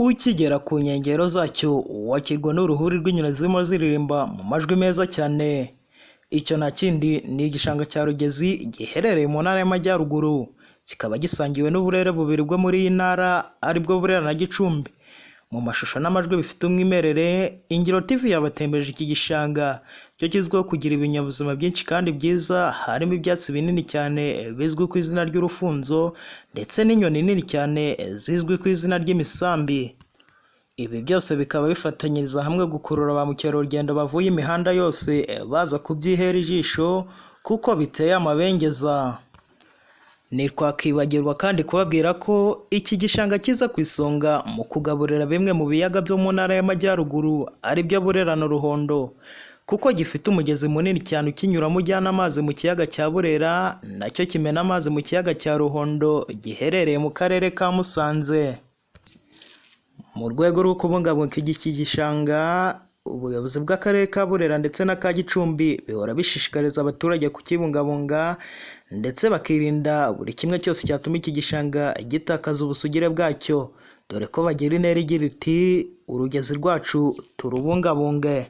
Ukigera ku nkengero zacyo wakirwa n'uruhuri rw'inyoni zirimo ziririmba mu majwi meza cyane. Icyo nta kindi ni igishanga cya Rugezi giherereye mu ntara y'Amajyaruguru, kikaba gisangiwe n'uburere bubiri bwo muri iyi ntara aribwo Burera na Gicumbi. Mu mashusho n'amajwi bifite umwimerere, Ingiro TV yabatembeje iki gishanga cyo kizwiho kugira ibinyabuzima byinshi kandi byiza, harimo ibyatsi binini cyane bizwi ku izina ry'urufunzo ndetse n'inyoni nini cyane zizwi ku izina ry'imisambi. Ibi byose bikaba bifatanyiriza hamwe gukurura ba mukerarugendo bavuye imihanda yose baza kubyihera ijisho kuko biteye amabengeza. Ntitwakwibagirwa kandi kubabwira ko iki gishanga kiza ku isonga mu kugaburira bimwe mu biyaga byo mu ntara y'Amajyaruguru aribyo Burera na Ruhondo, kuko gifite umugezi munini cyane ukinyuramo ujyana amazi mu kiyaga cya Burera, nacyo kimena amazi mu kiyaga cya Ruhondo giherereye mu karere ka Musanze. Mu rwego rwo kubungabunga iki gishanga, ubuyobozi bw'akarere ka Burera ndetse n'aka Gicumbi bihora bishishikariza abaturage kukibungabunga ndetse bakirinda buri kimwe cyose cyatuma iki gishanga gitakaza ubusugire bwacyo, dore ko bagira intera igira iti urugezi rwacu turubungabunge.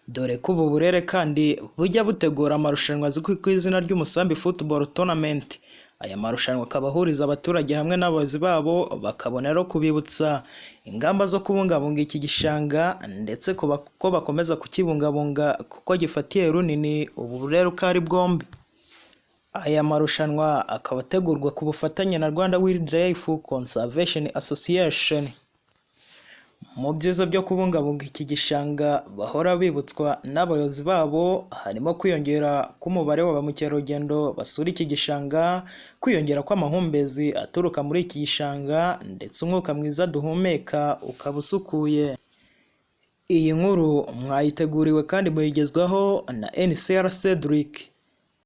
Dore ko ubu burere kandi bujya butegura amarushanwa azwi ku izina ry'Umusambi Football Tournament. Aya marushanwa akaba ahuriza abaturage hamwe n'abayobozi babo bakabona no kubibutsa ingamba zo kubungabunga iki gishanga ndetse ko bakomeza kukibungabunga kuko gifatiye runini ubu burere uko ari bwombi. Aya marushanwa akaba ategurwa ku bufatanye na Rwanda Wildlife Conservation Association. Mu byiza byo kubungabunga iki gishanga bahora bibutswa n'abayobozi babo harimo kwiyongera k'umubare wa ba mukerarugendo basura iki gishanga, kwiyongera kw'amahumbezi aturuka muri iki gishanga ndetse umwuka mwiza duhumeka ukaba usukuye. Iyi nkuru mwayiteguriwe kandi muyigezwaho na NCR Cedric.